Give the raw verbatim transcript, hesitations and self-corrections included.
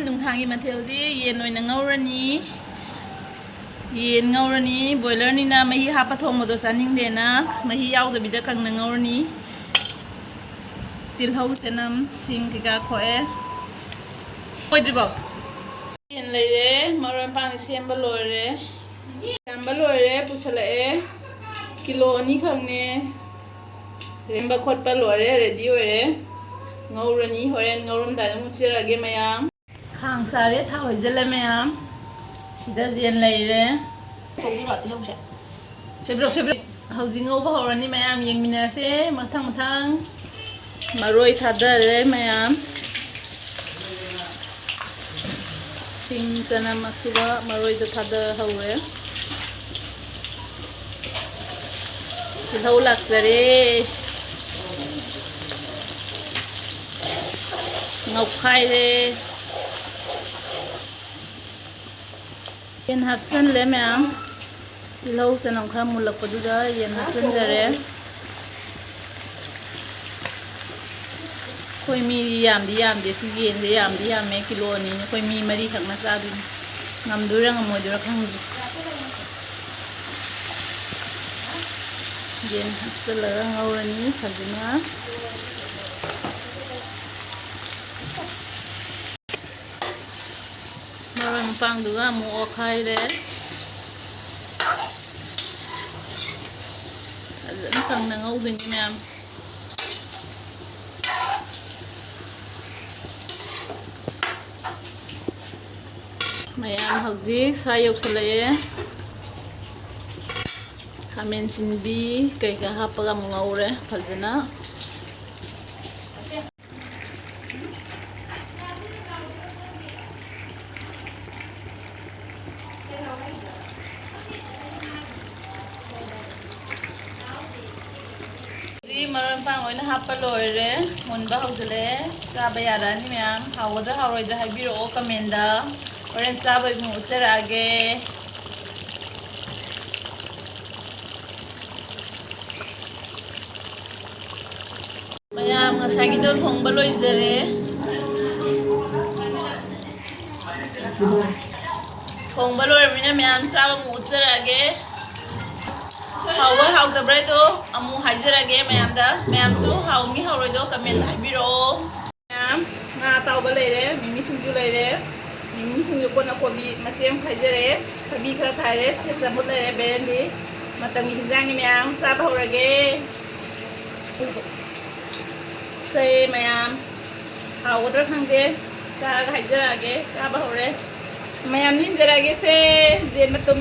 ꯅꯨꯡꯗꯥꯡꯒꯤ ꯃꯊꯦꯜꯗꯤ ꯌꯦꯟ ꯑꯣꯏꯅ ꯉꯧꯔꯅꯤ꯫ ꯌꯦꯟ ꯉꯧꯔꯅꯤ꯫ ꯕꯣꯏꯂꯔꯅꯤꯅ ꯃꯍꯤ ꯍꯥꯞꯄ ꯊꯣꯡꯕꯗꯣ ꯆꯥꯅꯤꯡꯗꯦꯅ ꯃꯍꯤ ꯌꯥꯎꯗꯕꯤꯗ ꯀꯪꯅ ꯉꯧꯔꯅꯤ꯫ ꯇꯤꯜꯍꯧ, ꯆꯅꯝ, ꯁꯤꯡ ꯀꯩꯀꯥ ꯈꯣꯛꯑꯦ꯫ ꯂꯣꯏꯗ꯭ꯔꯤꯕꯣ? ꯌꯦꯟ ꯂꯩꯔꯦ, ꯃꯔꯣꯏ ꯃꯄꯥꯡ ꯁꯦꯝꯕ ꯂꯣꯏꯔꯦ꯫ ꯁꯦꯝꯕ ꯂꯣꯏꯔꯦ, ꯄꯨꯁꯜꯂꯛꯑꯦ꯫ ꯀꯤꯂꯣ ꯑꯅꯤꯈꯛꯅꯦ꯫ ꯁꯦꯝꯕ ꯈꯣꯠꯄ ꯂꯣꯏꯔꯦ, ꯔꯦꯗꯤ ꯑꯣꯏꯔꯦ꯫ ꯉꯧꯔꯅꯤ, ꯍꯣꯔꯦꯟ ꯉꯧꯔꯝꯗꯥꯏꯗ ꯑꯃꯨꯛ ꯎꯠꯆꯔꯛꯑꯒꯦ ꯃꯌꯥꯝ꯫ ꯈꯥꯡ ꯁꯥꯔꯦ, ꯊꯥꯎ ꯍꯩꯖꯤꯜꯂꯦ ꯃꯌꯥꯝ꯫ ꯁꯤꯗ ꯌꯦꯟ ꯂꯩꯔꯦ꯫ ꯇꯧꯗꯣꯏꯔꯣ ꯇꯤꯜꯍꯧꯁꯦ? ꯁꯦꯕ꯭ꯔꯣꯛ, ꯁꯦꯕ꯭ꯔꯣꯛ꯫ ꯍꯧꯖꯤꯛ ꯉꯧꯕ ꯍꯧꯔꯅꯤ ꯃꯌꯥꯝ, ꯌꯦꯡꯃꯤꯟꯅꯔꯁꯦ ꯃꯊꯪ ꯃꯊꯪ꯫ ꯃꯔꯣꯏ ꯊꯥꯗꯔꯦ ꯃꯌꯥꯝ꯫ ꯁꯤꯡ, ꯆꯅꯝ, ꯑꯁꯨꯕ ꯃꯔꯣꯏꯗꯣ ꯊꯥꯗꯍꯧꯔꯦ꯫ ꯇꯤꯜꯍꯧ ꯂꯥꯛꯆꯔꯦ꯫ ꯉꯧꯈꯥꯏꯔꯦ꯫ ꯌꯦꯟ ꯍꯥꯞꯆꯜꯂꯦ ꯃꯌꯥꯝ꯫ ꯇꯤꯜꯍꯧ ꯆꯅꯝ ꯈꯔ ꯃꯨꯜꯂꯛꯄꯗꯨꯗ ꯌꯦꯟ ꯍꯥꯞꯆꯤꯟꯖꯔꯦ꯫ ꯑꯩꯈꯣꯏ ꯃꯤ ꯌꯥꯝꯗꯤ ꯌꯥꯝꯗꯦ꯫ ꯁꯤ ꯌꯦꯟꯁꯦ ꯌꯥꯝꯗꯤ ꯌꯥꯝꯃꯦ꯫ ꯀꯤꯂꯣ ꯑꯅꯤꯅꯤ꯫ ꯑꯩꯈꯣꯏ ꯃꯤ ꯃꯔꯤꯈꯛꯅ ꯆꯥꯗꯣꯏꯅꯤ꯫ ꯉꯝꯗꯣꯏꯔꯥ ꯉꯝꯃꯣꯏꯗꯣꯏꯔꯥ ꯈꯪꯗꯦ꯫ ꯌꯦꯟ ꯍꯥꯞꯆꯤꯜꯂꯒ ꯉꯧꯔꯅꯤ ꯐꯖꯅ꯫ ꯃꯔꯣꯏ ꯃꯄꯥꯡꯗꯨꯒ ꯑꯃꯨꯛ ꯑꯣꯠꯈꯥꯏꯔꯦ꯫ ꯐꯖꯅ ꯀꯪꯅ ꯉꯧꯗꯣꯏꯅꯤ ꯃꯌꯥꯝ꯫ ꯃꯌꯥꯝ ꯍꯧꯖꯤꯛ ꯁꯥ ꯌꯧꯁꯜꯂꯛꯑꯦ꯫ ꯈꯥꯃꯦꯟ ꯁꯤꯟꯕꯤ ꯀꯩꯀꯥ ꯍꯥꯞꯄꯒ ꯑꯃꯨꯛ ꯉꯧꯔꯦ ꯐꯖꯅ꯫ ꯁꯤ ꯃꯔꯣꯏ ꯃꯄꯥꯡ ꯂꯣꯏꯅ ꯍꯥꯞꯄ ꯂꯣꯏꯔꯦ꯫ ꯃꯨꯟꯕ ꯍꯧꯖꯤꯜꯂꯛꯑꯦ꯫ ꯆꯥꯕ ꯌꯥꯔꯛꯑꯅꯤ ꯃꯌꯥꯝ꯫ ꯍꯥꯎꯒꯗ꯭ꯔꯥ ꯍꯥꯎꯔꯣꯏꯗ꯭ꯔꯥ ꯍꯥꯏꯕꯤꯔꯛꯑꯣ comment ꯇ꯫ ꯍꯣꯔꯦꯟ ꯆꯥꯕꯒꯤ ꯃꯑꯣꯡ ꯎꯠꯆꯔꯛꯑꯒꯦ꯫ ꯃꯌꯥꯝ ꯉꯁꯥꯏꯒꯤꯗꯣ ꯊꯣꯡꯕ ꯂꯣꯏꯖꯔꯦ꯫ ꯊꯣꯡꯕ ꯂꯣꯏꯔꯕꯅꯤꯅ ꯃꯌꯥꯝ ꯆꯥꯕ ꯑꯃꯨꯛ ꯎꯠꯆꯔꯛꯑꯒꯦ꯫ ꯍꯥꯎꯕ ꯍꯥꯎꯇꯕ꯭ꯔꯥ ꯍꯥꯏꯗꯣ ꯑꯃꯨꯛ ꯍꯥꯏꯖꯔꯛꯑꯒꯦ ꯃꯌꯥꯝꯗ꯫ ꯃꯌꯥꯝꯁꯨ ꯍꯥꯎꯅꯤ ꯍꯥꯎꯔꯣꯏꯗꯣ comment ꯍꯥꯏꯕꯤꯔꯛꯑꯣ꯫ ꯃꯌꯥꯝ, ꯉꯥ ꯑꯇꯥꯎꯕ ꯂꯩꯔꯦ, ꯃꯤꯃꯤ ꯁꯤꯡꯖꯨ ꯂꯩꯔꯦ, ꯃꯤꯃꯤ ꯁꯤꯡꯖꯨ ꯀꯣꯟꯅ ꯀꯣꯕꯤ ꯃꯆꯦꯠ ꯑꯃ ꯈꯥꯏꯖꯔꯦ, ꯊꯕꯤ ꯈꯔ ꯈꯥꯏꯔꯦ, ꯁꯦ ꯆꯝꯐꯨꯠ ꯂꯩꯔꯦ, ꯕꯦꯔꯦꯟꯗꯤ꯫ ꯃꯇꯝꯒꯤ ꯍꯤꯟꯖꯥꯡꯅꯤ ꯃꯌꯥꯝ, ꯆꯥꯕ ꯍꯧꯔꯒꯦ꯫ ꯁꯦ ꯃꯌꯥꯝ, ꯍꯥꯎꯒꯗ꯭ꯔꯥ ꯈꯪꯗꯦ, ꯆꯥꯔꯒ ꯍꯥꯏꯖꯔꯛꯑꯒꯦ꯫ ꯆꯥꯕ ꯍꯧꯔꯦ꯫ ꯃꯌꯥꯝ ꯅꯤꯡꯖꯔꯛꯑꯒꯦ ꯁꯦ꯫ ꯌꯦꯟ ꯃꯇꯨꯝ